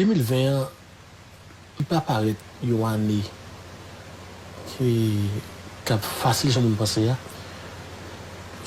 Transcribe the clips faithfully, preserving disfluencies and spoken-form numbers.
De mil ven an, li pa parèt yon ane ki, k ap fasil jan moun panse a.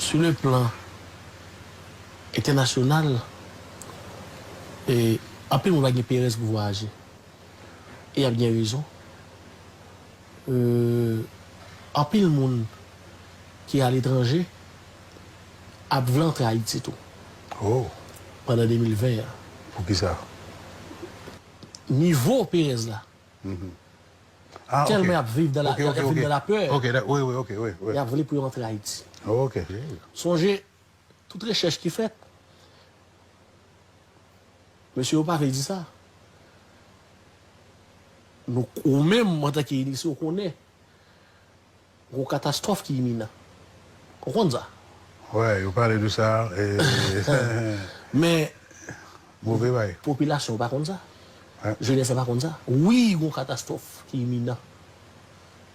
Sou le plan entènasyonal, e, anpil moun pa gen perèz pou vwayaje. E y ap gen rezon. E, anpil moun ki aletranje ap vle antre Ayiti tou. Oh. Pandan de mil ven an. Poukisa? Nivo perèz la. Mhm. Ah, tèlman y ap viv dan la, y ap viv dan lapè. Ok, wi, wi, ok, wi, wi. Y ap vle pou yo antre Ayiti. Ok. Sonje, tout rechèch ki fèt, mesye yo pa vle di sa. Nou, ou menm, antanke inisye, ou konnen, gon katastwòf ki iminan. Ou konn sa? Wi, yo pale de sa. E, men, move bay. Popilasyon pa konn sa. Jenès la pa konn sa. Wi, gon katastwòf ki iminan.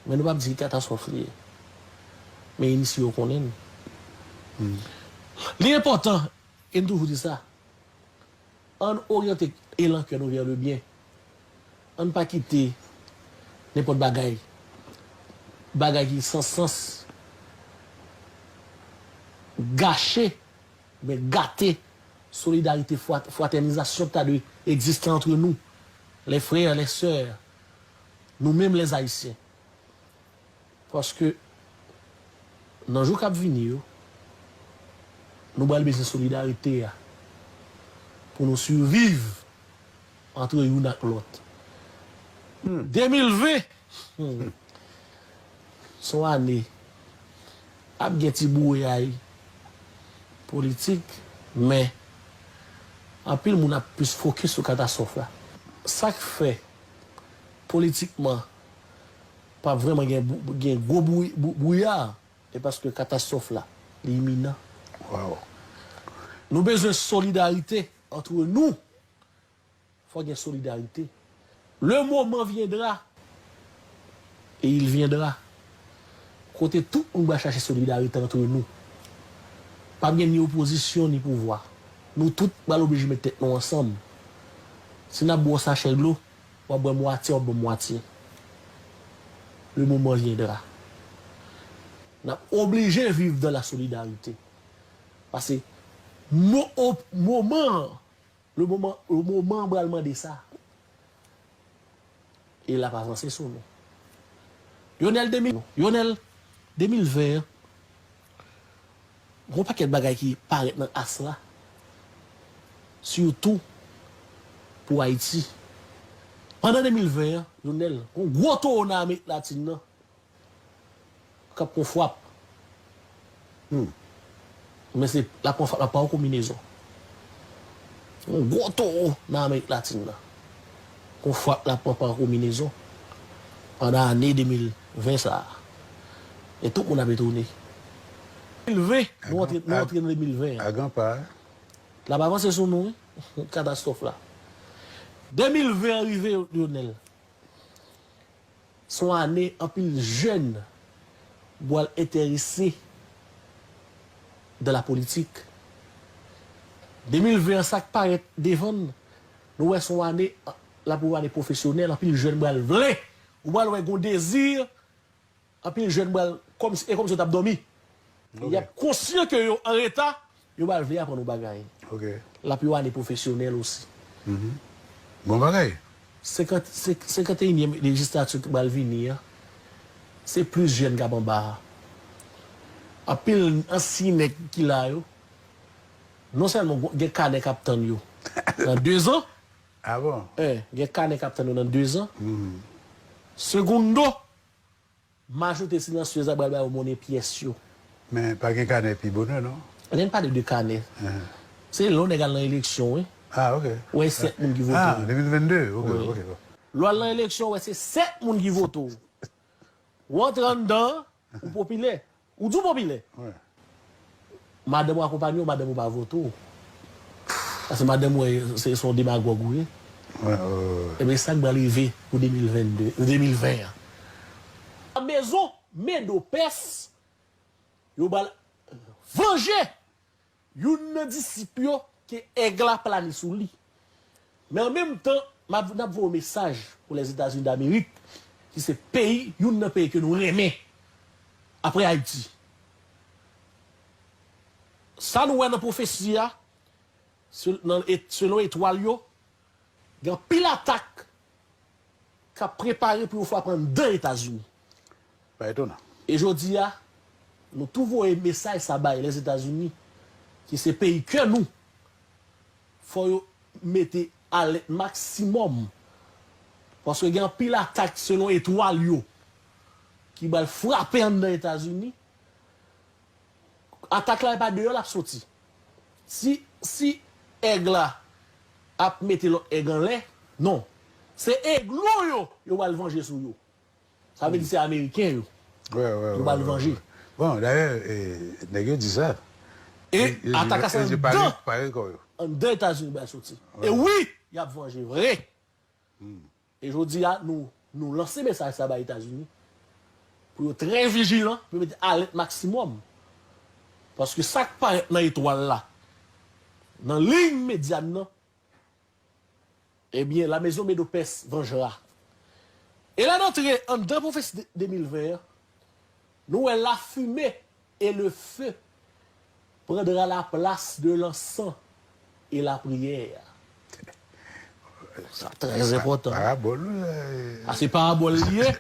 Men nou p ap di ki katastwòf li ye. Men inisye yo konnen l. Li enpòtan, e n toujou di sa, ann oryante elan kè nou vers le bien. Ann pa kite nenpòt bagay, bagay ki san sans, gache, men gate solidarite, fwa-, fratènizasyon ki ta dwe egziste antre nou, les frères, les sœurs, nou menm les Haïtiens. Paske nan jou k ap vini yo, nou pral bezwen solidarite a pou nou siviv antre youn ak lòt. Hmm. De mil ven, hmm, se yon ane ap gen ti bouyay politik, men anpil moun ap plis fokis sou katastwòf la. Sa k fè politikman p ap vrèman gen bou-, gen gwo bou-, bou-, bouya, e paske katastwòf la, li iminan. Wow. Nou bezwen solidarite antre nou. Fò gen solidarite. Le moment viendra, et il viendra, kote tout moun pral chache solidarite antre nou. P ap gen ni opozisyon, ni pouvwa. Nou tout pral oblije met tèt nou ansanm. Si n ap bwè yon sachè dlo, w ap bwè mwatye, w ap bwè mwatye. Le moment viendra. N ap oblije viv dans la solidarité. Paske mo-, o-, moman an, le moment, le moment an pral mande sa. E l ap avanse sou nou. Lyonel de mil, Lyonel, de mil ven an, gon pakèt bagay ki parèt nan as la, sitou pou Ayiti. Pandan de mil ven an, Lyonel, gon gwo towo nan Amerik Latin nan k ap pran fwap. Hmm. Men se, l ap pran fwap la pa yon konbinezon. Yon gwo towo nan Amerik Latin nan. Yon fwap l ap pran pa yon konbinezon pandan ane de mil ven sa a. E tout moun ap etone. De mil ven, nou antre, nou antre nan de mil ven an. Agan pa. L ap avanse sou nou, wi. Katastwòf la. De mil ven an rive, Lyonel. Se yon ane anpil jèn pral enterese dans la politique. De mil ven an, sa k parèt devan n, nou wè se yon ane, l ap yon ane pwofesyonèl, anpil jèn pral vle, ou pral wè gon dezi, anpil jèn pral, kòmsi, e kòmsi yo t ap dòmi. Ok. Y ap konsyan ke yo an reta, yo pral vle aprann yon bagay. Ok. L ap yon ane pwofesyonèl osi. Mhm. Bon bagay. Senkant, senk-, senkanteyinyèm lejislati ki pral vini an, se plis jèn k ap anba a. Anpil ansyen nèg ki la yo, non sèlman gen kanè k ap tann yo nan dezan, ah bon? Eh, gen kanè k ap tann yo nan dezan. Mhm. Segundo, majorite silansyez la pral ba yo monnen pyès yo. Men pa gen kanè pi bonè, non? Lè n pale de kanè, se lè yon nèg al nan eleksyon, wi. Ah, ok. Ou wè sèt moun ki vote. Ah, de mil vennde, ok, ok. Lè w al nan eleksyon, ou wè se sèt moun ki vote w. Ou antre anndan, ou popilè. Ou di w popilè. Wi. Madanm ou akonpanye w, madanm ou pa vote w. Paske madanm ou wè se, se yon demagòg ou ye. Wi, wi, wi. Ebyen, sa k pral rive pou de mil vennde, de mil ven an. Mezon Medopès, yo pral vanje youn nan disip yo ke èg la plane sou li. Men an menm tan, m ap, n ap voye yon mesaj pou Lèzetazini Damerik, ki se peyi, youn nan peyi ke nou renmen, apre Ayiti. Sa nou wè nan pwofesi a, sel-, nan et-, selon etwal yo, gen anpil atak k ap prepare pou yo frape anndan Etazini. Pa etonan. E jodi a, nou tou voye mesaj sa bay Lèzetazini, ki se peyi kè nou, fò yo mete alèt maksimòm. Paske gen anpil atak selon etwal yo ki pral frape anndan Etazini. Atak la, e pa deyò l ap soti. Si, si èg la ap mete lòt èg anlè, non. Se eglo yo, yo pral vanje sou yo. Sa vle di se Ameriken yo. Yo pral vanje. Bon, dayè, e, nèg yo di sa. E atak la se anndan, anndan Etazini yo pral soti. E wi, y ap vanje vre. E jodi a, nou, nou lanse mesaj sa bay Etazini pou yo trè vijilan, pou yo mete alèt maksimòm. Paske sa k parèt nan etwal la, nan liy medyàn nan, ebyen, la maison Medo-Perse vengera. E lè n antre anndan pwofesi de, de mil ven an, nou wè la fumée et le feu prendra la place de l'encens et la prière. Sa trè enpòtan. Parabòl, wi, la. A, se parabòl li ye.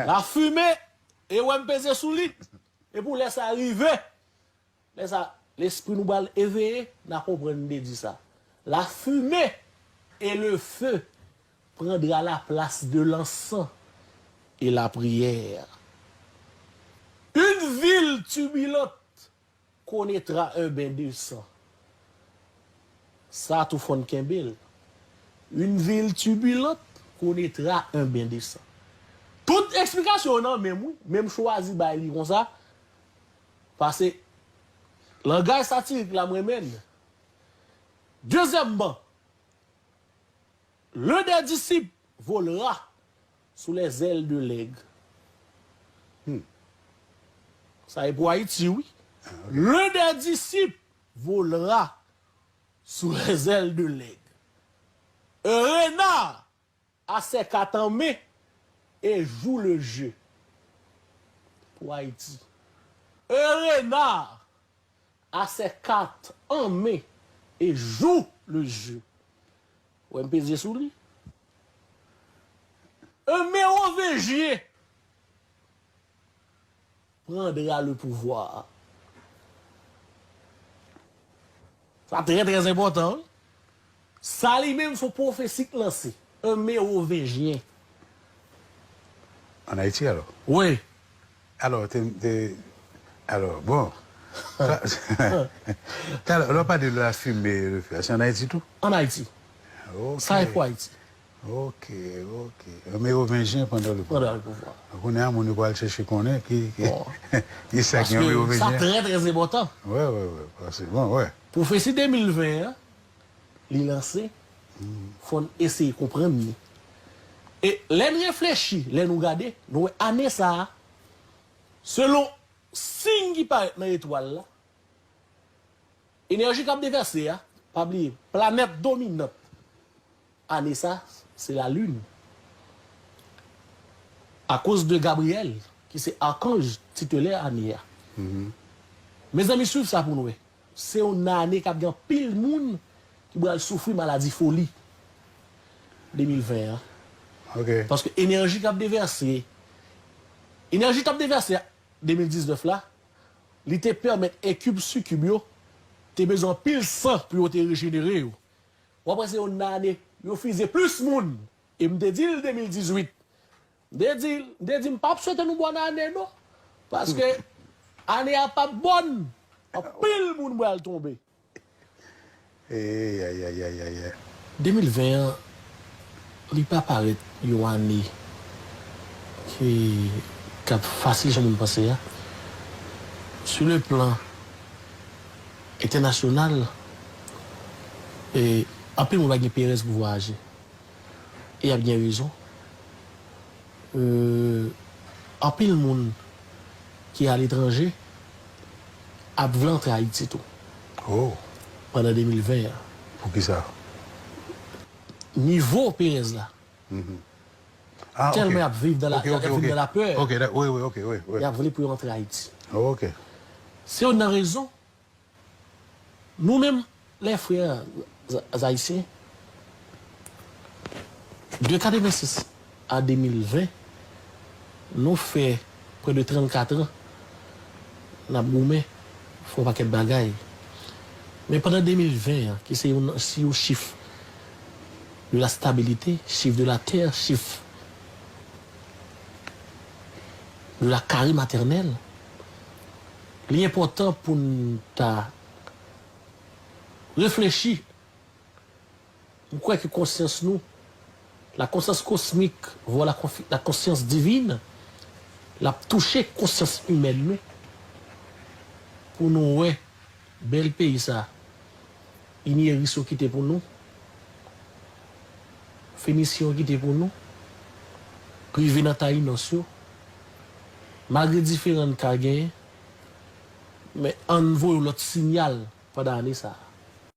La fumée, e wè m peze sou li. E pou lè sa rive, lè sa, lespri nou pral eveye, n a konprann m te di sa. La fumée et le feu prendra la place de l'encens et la prière. Une ville turbulente connaîtra un bain de sang. Sa tou fò n kenbe l. Une ville turbulente connaîtra un bain de sang. Tout eksplikasyon yo nan men m, wi. Men m chwazi bay li konsa. Paske langaj satirik la, m renmen l. Dezyèmman, l'un des disciples volera sous les ailes de l'aigle. Hmm. Sa e pou Ayiti, wi. Ah, ok. L'un des disciples volera sous les ailes de l'aigle. Un renard a ses quatre en main et joue le jeu. Pou Ayiti. Un renard a ses quatre en main et joue le jeu. Ou wè m peze sou li. Un Mérovingien prendra le pouvoir. Sa trè, trè enpòtan, wi. Sa li menm, se yon pwofesi k lanse. Un Mérovingien. Ann Ayiti, alò? Wi. Alò, te, te, alò, bon. Sa, talè, lè w pale de la fime, le fè, se ann Ayiti tou? Ann Ayiti. Ok. Sa e pou Ayiti. Ok, ok. Mérovingien prendra le pouvoir. Prendra le pouvoir. Kounye a, moun yo pral chèche konnen ki, ki, bon, ki sa ki yon Mérovingien. Paske sa trè, trè enpòtan. Wè, wè, wè. Paske, bon, wè. Pwofesi de mil ven an, li lanse, fò n eseye konprann li. E lè n reflechi, lè nou gade, nou wè ane sa a, selon siy ki parèt nan etwal la, enèji k ap devèse a, pa bliye, planèt dominant ane sa, se lalin. Akoz de Gabriyèl, ki se akanj titelè ane a. Mhm. Mezanmi, swiv sa pou n wè. Se yon ane k ap gen anpil moun ki pral soufri maladi foli. De mil ven an. Ok. Paske enèji k ap devèse, enèji k ap devèse de mil diznèf la, li te pèmèt ekip sikib yo te bezwen anpil san pou yo te rejenere yo. W ap wè se yon ane yo fize plis moun. E m te di l de mil dizuit. M te di l, m te di m p ap swete nou bòn ane non. Paske ane a p ap bòn. Anpil moun pral tonbe. Ey, ay, ay, ay, ay, ay. De mil ven an, li pa parèt yon ane ki, k ap fasil jan moun panse a. Sou le plan entènasyonal, e, anpil moun pa gen perèz pou vwayaje. E y ap gen rezon. Euh, anpil moun ki aletranje ap vle antre Ayiti tou. Oh. Pandan de mil ven an. Poukisa? nivo perèz la. Ah, Tèlman y ok. ap viv nan la, Ok, y ap ok, viv ok. Nan lapè, Ok, da- wi, wi, ok, wi, wi. Y ap vle pou yo antre Ayiti. Oh, ok. Se youn nan rezon. Nou menm, lè frè Ayisyen, de katrevensis a de mil ven, nou fè prè de trannkat an n ap goumen, fè yon pakèt bagay. Men pandan de mil ven an, ki se yon, si yon chif de la stabilite, chif de la tè, chif de la kari matènèl, li enpòtan pou n ta reflechi. M kwè ke konsyans nou, la conscience cosmique, vwa la, la konsyans divin, l ap touche konsyans imèn nou pou nou wè bèl peyi sa. Inieris yo kite pou nou. Fenisyen yo kite pou nou. Rive nan Tayinos yo. Malgre diferan n ka genyen, men ann voye yon lòt siyal pandan ane sa a.